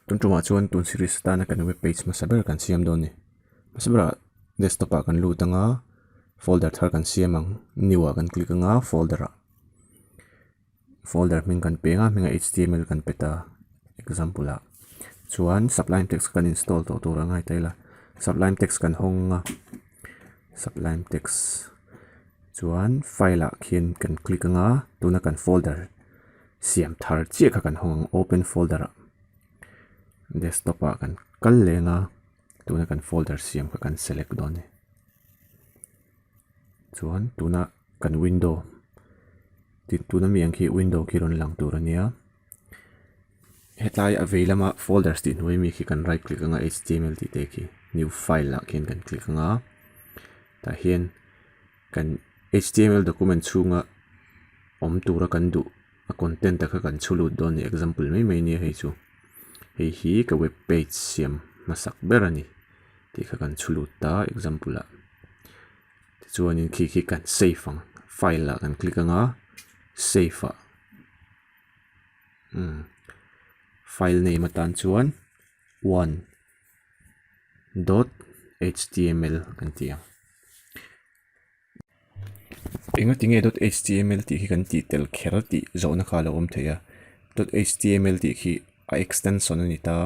Tun tumah chuan tun series atana kan web page hmasa ber kan siam dawn a ni. Hmasa berah desktop ah kan lut anga folder thar kan siam ang new ah kan click anga folder ah folder hming kan pe anga hmingah html kan pe ta example ah chuan sublime text kan install tawh tur a ngai ta ila sublime text kan hawng anga sublime text chuan file ah khian kan click anga tuna kan folder siam thar chiah kha kan hawng ang open folder ah desktop ah kan kal leng a tuna kan folder siam kha kan select dawn a ni chuan tuna kan window tih tuna mi ang khi window khi rawn lang tur a nia hetlai a vei lama folders tih hnuai mi khi kan right click anga html tih te khi new file ah khian kan click anga tah hian kan html document chhunga awm tura kan duh a content te kha kan chhu lut dawn a ni example mai mai ania hei chu hei hi ka web page siam hmasak ber a ni tih kha kan chhu lut ta example ah tichuanin khi khi kan save ang file ah kan click anga save ah umm file name atan chuan one dot html kan ti ang. Engati nge dot html tih hi kan tih tel kher tih zawhna kha a lo awm thei a dot html tih khi a extension a ni ta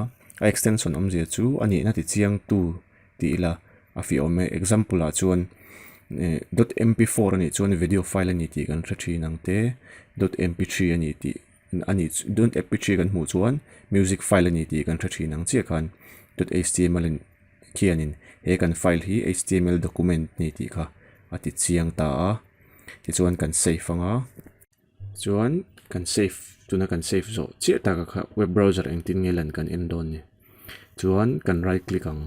a extension awmzia chu a nihna ti chiang tu tih ila a fiah awm e example ah chuan eh dot mp four a nih chuan video file a ni tih kan hre thin ang te dot mp three a ni tih a nih dot mp three kan hmuh chuan music file a ni tih kan hre thin ang chiah khan dot html in khianin he kan file hi html document a ni tih kha a ti chiang ta a tichuan kan save ang a chuan kan save tuna kan save zawh chiah tak a kha web browser engtin nge lan kan en dawn ni chuan kan right click ang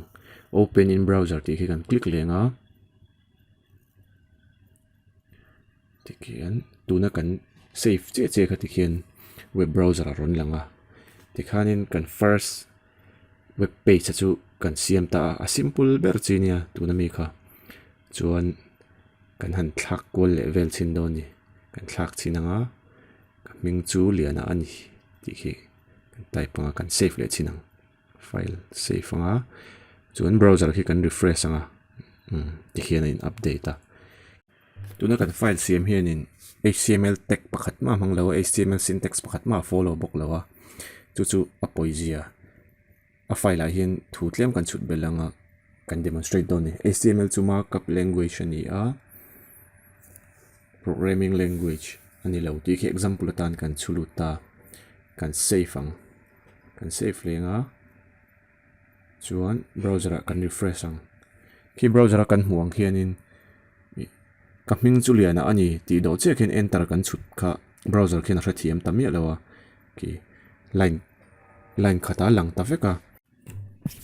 open in browser tih khi kan click leng a tikhian tuna kan save chiah chiah kha tikhian web browser a rawn lang a tikhanin kan first web page a chu kan siam ta a a simple ber chi nia tuna mi kha chuan kan han thlak kual leh vel chhin dawn a ni kan thlak chhin ang a ka hming chu lian ah a ni tih khi kan type ang a kan save leh chhin ang file save ang a chuan browser khi kan refresh ang a umm tikhian a in update a tuna kan file siam hianin html tag pakhat mah a hmang lo a html syntax pakhat mah a follow bawk lo a chu chu a pawizia a file ah hian thu tlem kan chhut belh ang a kan demonstrate dawn a ni html chu markup language a ni a programming language a ni lo tih khi example atan kan chhu lut ta kan save ang. Kan save leng a chuan browser ah kan refresh ang khi browser a kan hmuh ang khianin ih ka hming chu lian ah a ni tih dawh chiah khian enter kan chhut kha browser khian a hrethiam ta miah lo a khi line line khat a lang ta vek a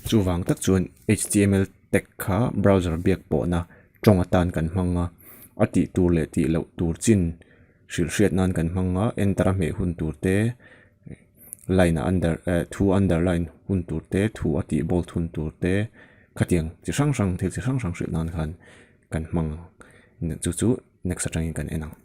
chuvang tak chuan html tag kha browser biak pawhna tawng atan kan hmang a a tih tur leh tih loh tur chin hrilh hriat nan kan hmang a enter a hmeh hun tur te. Line a under eh thu underline hun tur te thu a tih bold hun tur te khatiang chi hrang hrang thil chi hrang hrang hrilh nan khan kan hmang chu chu next atangin kan en ang.